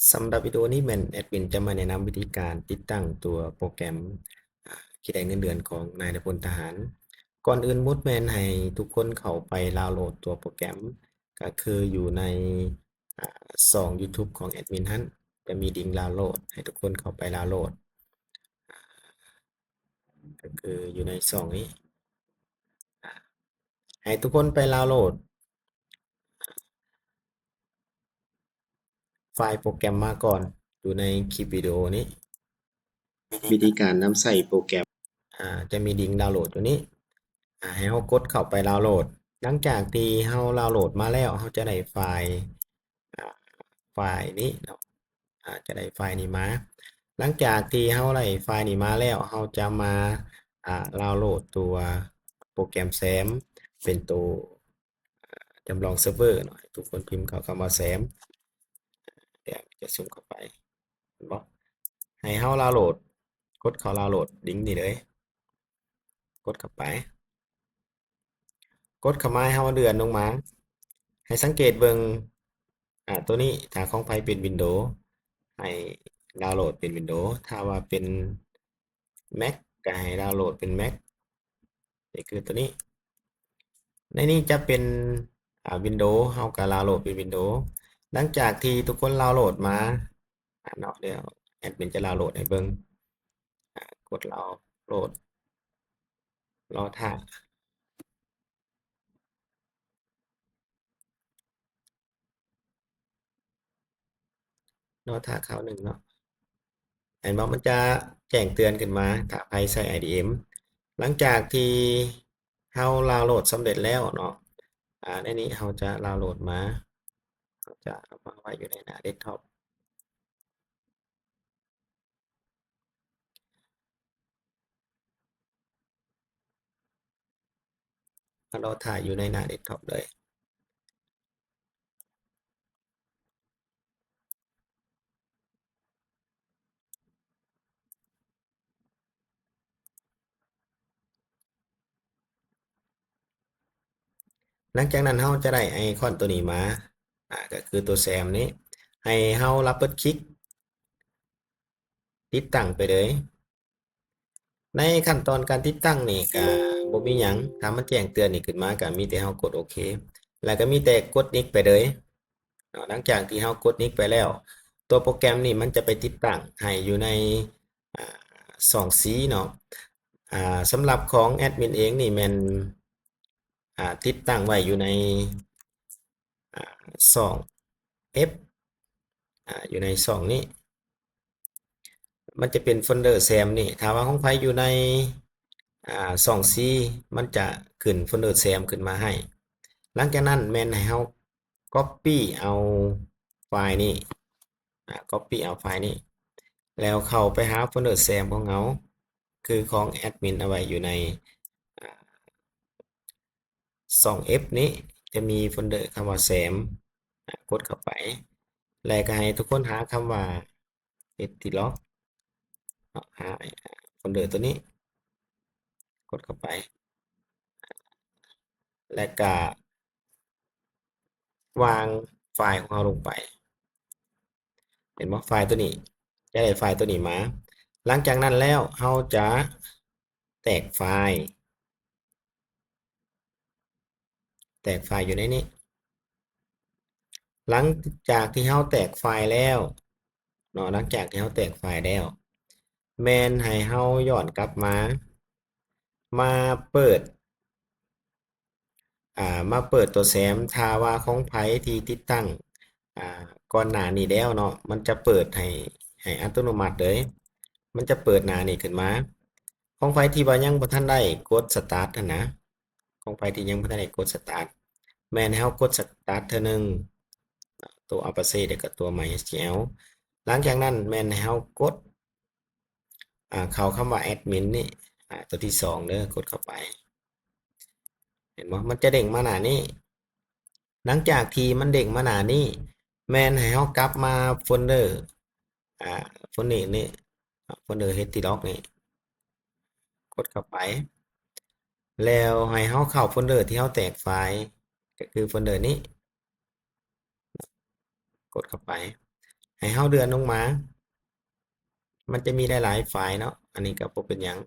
ສຳລັບວິດີໂອນີ້ແມ່ນແອດມິນຈະມາແນະນຳວິທີການຕິດຕັ້ງຕົວໂປຣແກຣມ ອາ ທີ່ໄດ້ເງິນເດືອນຂອງນາຍນາຍພົນທະຫານ. ກ່ອນອື່ນໝົດແມ່ນໃຫ້ທຸກຄົນເຂົ້າໄປດາວໂຫຼດຕົວໂປຣແກຣມ ກໍຄືຢູ່ໃນ ອາ ຊ່ອງ YouTube ຂອງແອດມິນຫັ້ນ ຈະມີລິງດາວໂຫຼດ ໃຫ້ທຸກຄົນເຂົ້າໄປດາວໂຫຼດ ກໍຄືຢູ່ໃນຊ່ອງນີ້ ອາ ໃຫ້ທຸກຄົນໄປດາວໂຫຼດ ໄຟລ໌ໂປຣແກຣມມາກ່ອນ ຢູ່ໃນຄລິບວິດີໂອນີ້ ວິທີການນຳໃຊ້ໂປຣແກຣມ ອາ ຈະມີລິງດາວໂຫຼດຢູ່ນີ້ ອາ ໃຫ້ເຮົາກົດເຂົ້າໄປດາວໂຫຼດ. ຫຼັງຈາກທີ່ເຮົາດາວໂຫຼດມາແລ້ວ ເຮົາຈະໄດ້ໄຟລ໌ ອາ ໄຟລ໌ນີ້ເນາະ ອາ ຈະໄດ້ໄຟລ໌ນີ້ມາ. ຫຼັງຈາກທີ່ເຮົາໄດ້ໄຟລ໌ນີ້ມາແລ້ວ ເຮົາຈະມາ ອາ ດາວໂຫຼດຕົວໂປຣແກຣມແຊມ ເປັນໂຕ ອາ ຈຳລອງເຊີບເວີເນາະ. ໃຫ້ທຸກຄົນພິມເຂົ້າຄຳວ່າແຊມ ດຽວຈະຊູມເຂົ້າໄປ ເຫັນບໍ່? ໃຫ້ເຮົາດາວໂຫຼດ ກົດເຂົ້າດາວໂຫຼດລິງນີ້ເລີຍ ກົດເຂົ້າໄປ ກົດເຂົ້າມາໃຫ້ເຮົາເລື່ອນລົງມາ ໃຫ້ສັງເກດເບິ່ງ ອາ ໂຕນີ້ ຖ້າຂອງໃຜເປັນວິນໂດ ໃຫ້ດາວໂຫຼດເປັນວິນໂດ ຖ້າວ່າເປັນແມັກ ກໍໃຫ້ດາວໂຫຼດເປັນແມັກ ນີ້ຄືໂຕນີ້ ໃນນີ້ຈະເປັນ ອາ ວິນໂດ ເຮົາກໍດາວໂຫຼດເປັນວິນໂດ. ຫຼັງຈາກທີ່ທຸກຄົນດາວໂຫຼດມາ ອາ ເນາະ ດຽວແອດມິນຈະດາວໂຫຼດໃຫ້ເບິ່ງ ອາ ກົດດາວໂຫຼດ ລໍຖ້າ ລໍຖ້າຄາວໜຶ່ງເນາະ ເຫັນບໍ່? ມັນຈະແຈ້ງເຕືອນຂຶ້ນມາ ຖ້າໃຜໃຊ້ ໄອດີເອັມ. ຫຼັງຈາກທີ່ເຮົາດາວໂຫຼດສຳເລັດແລ້ວເນາະ ອາ ໃນນີ້ເຮົາຈະດາວໂຫຼດມາ ເຮົາຈະເອົາມາໄວ້ຢູ່ໃນໜ້າເດັສທັອບ ເຮົາລໍຖ້າຢູ່ໃນໜ້າເດັສທັອບເລີຍ. ຫຼັງຈາກນັ້ນເຮົາຈະໄດ້ໄອຄອນໂຕນີ້ມາ ອາ ກໍຄືໂຕແຊມນີ້ ໃຫ້ເຮົາດັບເບິນຄລິກ ຕິດຕັ້ງໄປເລີຍ. ໃນຂັ້ນຕອນການຕິດຕັ້ງນີ້ກະບໍ່ມີຫຍັງ ຖ້າມັນແຈ້ງເຕືອນນີ້ຂຶ້ນມາກະມີແຕ່ເຮົາກົດໂອເຄ ແລ້ວກະມີແຕ່ກົດນິກໄປເລີຍເນາະ. ຫຼັງຈາກທີ່ເຮົາກົດນິກໄປແລ້ວ ຕົວໂປຣແກຣມນີ້ມັນຈະໄປຕິດຕັ້ງໃຫ້ຢູ່ໃນ ອາ ຊ່ອງຊີເນາະ. ອາ ສຳລັບຂອງແອດມິນເອງນີ້ແມ່ນ ອາ ຕິດຕັ້ງໄວ້ຢູ່ໃນ ອາ ຊ່ອງເອັຟ ອາ ຢູ່ໃນຊ່ອງນີ້ ມັນຈະເປັນໂຟນເດີແຊມນີ້. ຖ້າວ່າຂອງໃຜຢູ່ໃນ ອາ ຊ່ອງຊີ ມັນຈະຂຶ້ນໂຟນເດີແຊມຂຶ້ນມາໃຫ້. ຫຼັງຈາກນັ້ນແມ່ນໃຫ້ເຮົາກັອບປີ້ເອົາໄຟລ໌ນີ້ ອາ ກັອບປີ້ເອົາໄຟລ໌ນີ້ ແລ້ວເຂົ້າໄປຫາໂຟນເດີແຊມຂອງເຮົາ ຄືຂອງແອດມິນເອົາໄວ້ຢູ່ໃນ ອາ ຊ່ອງເອັຟນີ້ ຈະມີໂຟນເດີຄຳວ່າແຊມ ອາ ກົດເຂົ້າໄປ ແລ້ວກໍໃຫ້ທຸກຄົນຫາຄຳວ່າ ເອັດຕິລັອກ ເນາະ ຫາໂຟນເດີຕົວນີ້ ກົດເຂົ້າໄປ ແລ້ວກະວາງໄຟລ໌ຂອງເຮົາລົງໄປ ເຫັນບໍ່? ໄຟລ໌ຕົວນີ້ ຈະໄດ້ໄຟລ໌ຕົວນີ້ມາ. ຫຼັງຈາກນັ້ນແລ້ວ ເຮົາຈະແຕກໄຟລ໌ ແຕກໄຟລ໌ຢູ່ໃນນີ້. ຫຼັງຈາກທີ່ເຮົາແຕກໄຟລ໌ແລ້ວເນາະ ຫຼັງຈາກທີ່ເຮົາແຕກໄຟລ໌ແລ້ວ ແມ່ນໃຫ້ເຮົາຍ້ອນກັບມາ ມາເປີດ ອາ ມາເປີດຕົວແຊມ. ຖ້າວ່າຂອງໃຜທີ່ຕິດຕັ້ງ ອາ ກ່ອນໜ້ານີ້ແລ້ວເນາະ ມັນຈະເປີດໃຫ້ ໃຫ້ອັດຕະໂນມັດເລີຍ ມັນຈະເປີດໜ້ານີ້ຂຶ້ນມາ. ຂອງໃຜທີ່ວ່າຍັງບໍ່ທັນໄດ້ກົດສະຕາດຫັ້ນນະ ຂອງໃຜທີ່ຍັງບໍ່ທັນໄດ້ກົດສະຕາດ ແມ່ນໃຫ້ເຮົາກົດສະຕາດເທື່ອໜຶ່ງ ຕົວ Apache ແລ້ວກໍຕົວ MySQL. ຫຼັງຈາກນັ້ນແມ່ນໃຫ້ເຮົາກົດ ອາ ເຂົ້າຄຳວ່າແອດມິນນີ້ ອາ ຕົວທີສອງເດີ ກົດເຂົ້າໄປ ເຫັນບໍ່? ມັນຈະເດ້ງມາໜ້ານີ້. ຫຼັງຈາກທີ່ມັນເດ້ງມາໜ້ານີ້ ແມ່ນໃຫ້ເຮົາກັບມາໂຟນເດີ ອາ ໂຟນເດີນີ້ ໂຟນເດີ ເອັດຕິລັອກນີ້ ກົດເຂົ້າໄປ ແລ້ວໃຫ້ເຮົາເຂົ້າໂຟນເດີທີ່ເຮົາແຕກໄຟລ໌ ກໍຄືໂຟນເດີນີ້ ກົດເຂົ້າໄປ. ໃຫ້ເຮົາເລື່ອນລົງມາ ມັນຈະມີຫຼາຍໆໄຟລ໌ເນາະ, ອັນນີ້ກໍບໍ່ເປັນຫຍັງ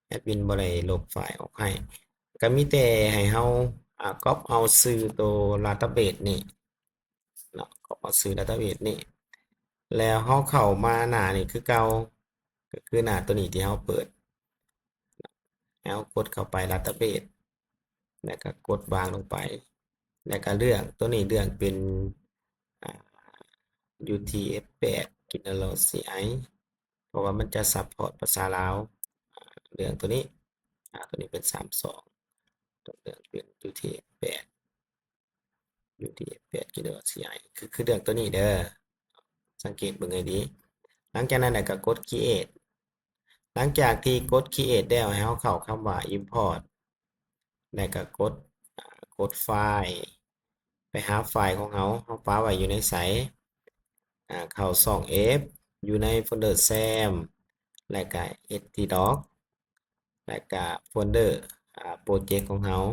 ແອດມິນບໍ່ໄດ້ລົບໄຟລ໌ອອກໃຫ້. ກໍມີແຕ່ໃຫ້ເຮົາ ອາ ກັອບເອົາຊື່ໂຕ database ນີ້ເນາະ, ກັອບເອົາຊື່ database ນີ້ ແລ້ວເຮົາເຂົ້າມາໜ້ານີ້ຄືເກົ່າ, ກໍຄືໜ້າໂຕນີ້ທີ່ເຮົາເປີດ. ໃຫ້ເຮົາກົດເຂົ້າໄປ database ແລ້ວກໍກົດວາງລົງໄປ ແລ້ວກໍເລືອກໂຕນີ້ ເລືອກເປັນ ອາ UTF-eight General CI ເພາະວ່າມັນຈະ support ພາສາລາວ. ອາ ເລືອກໂຕນີ້ ອາ ໂຕນີ້ເປັນ ສາມສອງ ຕ້ອງເລືອກເປັນ UTF-eight UTF-eight General CI ຄື ຄືເລືອກໂຕນີ້ເດີ, ສັງເກດເບິ່ງໃຫ້ດີ. ຫຼັງຈາກນັ້ນແລ້ວກໍກົດ create. ຫຼັງຈາກທີ່ກົດ create ແລ້ວ ໃຫ້ເຮົາເຂົ້າຄຳວ່າ import ແລ້ວກໍກົດ ອາ ກົດ find ໄປຫາໄຟລ໌ຂອງເຮົາ, ເຮົາປະໄວ້ຢູ່ໃນໃສ. ອາ ເຂົ້າຊ່ອງ F ຢູ່ໃນໂຟນເດີ SAM ແລ້ວກໍ htdoc ແລ້ວກະໂຟນເດີ ອາ ໂປຣເຈັກຂອງເຮົາ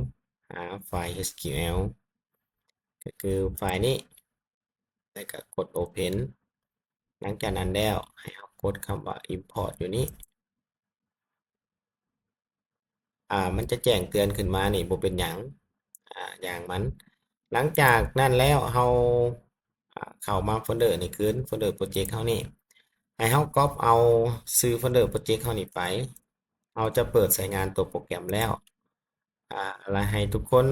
ຫາໄຟລ໌ HQL ກໍຄືໄຟລ໌ນີ້ ແລ້ວກະກົດ Open. ຫຼັງຈາກນັ້ນແລ້ວ ໃຫ້ເຮົາກົດຄຳວ່າ Import ຢູ່ນີ້ ອາ ມັນຈະແຈ້ງເຕືອນຂຶ້ນມານີ້ ບໍ່ເປັນຫຍັງ ອາ ຢ່າງມັນ. ຫຼັງຈາກນັ້ນແລ້ວ ເຮົາ ອາ ເຂົ້າມາໂຟນເດີນີ້ຄືນ ໂຟນເດີໂປຣເຈັກເຮົານີ້ ໃຫ້ເຮົາກັອບເອົາຊື່ໂຟນເດີໂປຣເຈັກເຮົານີ້ໄປ. ເຮົາຈະເປີດໃຊ້ງານຕົວໂປຣແກຣມແລ້ວ ອາ ແລະ ໃຫ້ທຸກຄົນ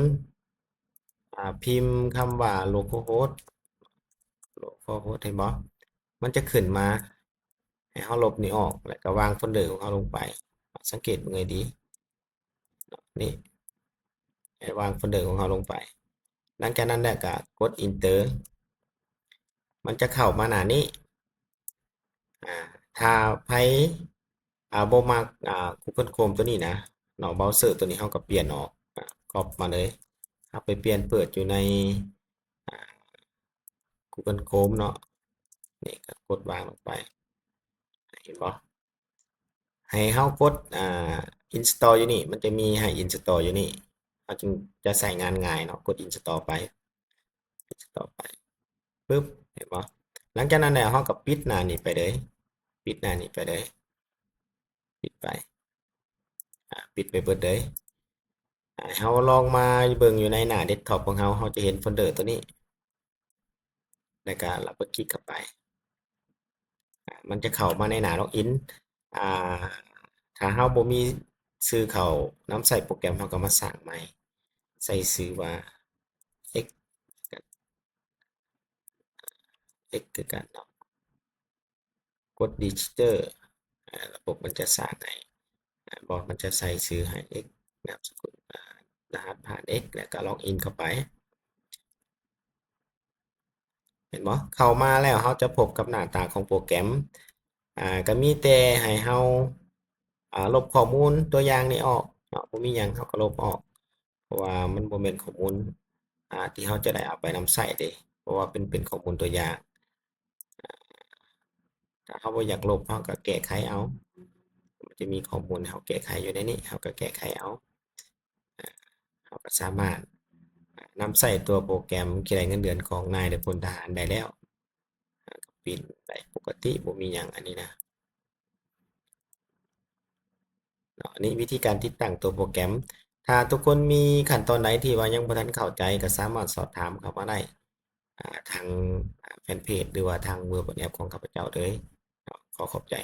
ອາ ພິມຄຳວ່າ localhost localhost ເຫັນບໍ່? ມັນຈະຂຶ້ນມາ ໃຫ້ເຮົາລົບນີ້ອອກ ແລ້ວກໍວາງໂຟນເດີຂອງເຮົາລົງໄປ. ສັງເກດເບິ່ງໃຫ້ດີ ນີ້ ໃຫ້ວາງໂຟນເດີຂອງເຮົາລົງໄປ. ຫຼັງຈາກນັ້ນແລ້ວກໍກົດ Enter ມັນຈະເຂົ້າມາໜ້ານີ້. ອາ ຖ້າໃຜ ອາ ບໍ່ມັກ ອາ Google Chrome ຕົວນີ້ນະເນາະ browser ຕົວນີ້ ເຮົາກໍປ່ຽນອອກ ອາ ກັອບມາເລີຍ. ເຮົາໄປປ່ຽນເປີດຢູ່ໃນ ອາ Google Chrome ເນາະ ນີ້ກໍກົດວາງລົງໄປ ເຫັນບໍ່? ໃຫ້ເຮົາກົດ ອາ install ຢູ່ນີ້ ມັນຈະມີໃຫ້ install ຢູ່ນີ້ ເຮົາຈຶ່ງຈະໃຊ້ງານງ່າຍເນາະ. ກົດ install ໄປ install ໄປ ປຶບ ເຫັນບໍ່? ຫຼັງຈາກນັ້ນແລ້ວ ເຮົາກໍປິດໜ້ານີ້ໄປເລີຍ ປິດໜ້ານີ້ໄປເລີຍ ປິດໄປ ອາ ປິດໄປເບິດເລີຍ. ອາ ເຮົາລອງມາເບິ່ງຢູ່ໃນໜ້າ desktop ຂອງເຮົາ ເຮົາຈະເຫັນໂຟນເດີຕົວນີ້ ແລ້ວກໍ double click ເຂົ້າໄປ ອາ ມັນຈະເຂົ້າມາໃນໜ້າ login. ອາ ຖ້າເຮົາບໍ່ມີຊື່ເຂົ້ານຳໃຊ້ໂປຣແກຣມ ເຮົາກໍມາສ້າງໃໝ່ ໃສ່ຊື່ວ່າ X X ຄືກັນເນາະ. ກົດ register ອາ ລະບົບມັນຈະສ້າງໃຫ້ ອາ ບໍ່ ມັນຈະໃສ່ຊື່ໃຫ້ X ນາມສະກຸນ ອາ ລະຫັດຜ່ານ X ແລ້ວກໍ login ເຂົ້າໄປ ເຫັນບໍ່? ເຂົ້າມາແລ້ວເຮົາຈະພົບກັບໜ້າຕາຂອງໂປຣແກຣມ ອາ ກໍມີແຕ່ໃຫ້ເຮົາ ອາ ລົບຂໍ້ມູນຕົວຢ່າງນີ້ອອກເນາະ ບໍ່ມີຫຍັງ ເຮົາກໍລົບອອກ ເພາະວ່າມັນບໍ່ແມ່ນຂໍ້ມູນ ອາ ທີ່ເຮົາຈະໄດ້ເອົາໄປນຳໃຊ້ເດ້ ເພາະວ່າເປັນ ເປັນຂໍ້ມູນຕົວຢ່າງ. ຖ້າເຮົາບໍ່ຢາກລົບ ເຮົາກໍແກ້ໄຂເອົາ ມັນຈະມີຂໍ້ມູນໃຫ້ເຮົາແກ້ໄຂຢູ່ໃນນີ້ ເຮົາກໍແກ້ໄຂເອົາ. ເຮົາກໍສາມາດນຳໃຊ້ຕົວໂປຣແກຣມຄິດໄລ່ເງິນເດືອນຂອງນາຍ ຫຼື ພົນທະຫານໄດ້ແລ້ວ ກໍປິ່ນໄດ້ປົກກະຕິ ບໍ່ມີຫຍັງ ອັນນີ້ນະ. ເນາະ ອັນນີ້ວິທີການຕິດຕັ້ງຕົວໂປຣແກຣມ. ຖ້າທຸກຄົນມີຂັ້ນຕອນໃດທີ່ວ່າຍັງບໍ່ທັນເຂົ້າໃຈ ກໍສາມາດສອບຖາມເຂົ້າມາໄດ້ ອາ ທາງ ອາ ແຟນເພຈ ຫຼືວ່າທາງເວີບອອນແອັບຂອງຂ້າພະເຈົ້າເລີຍເນາະ. ຂໍຂອບໃຈ.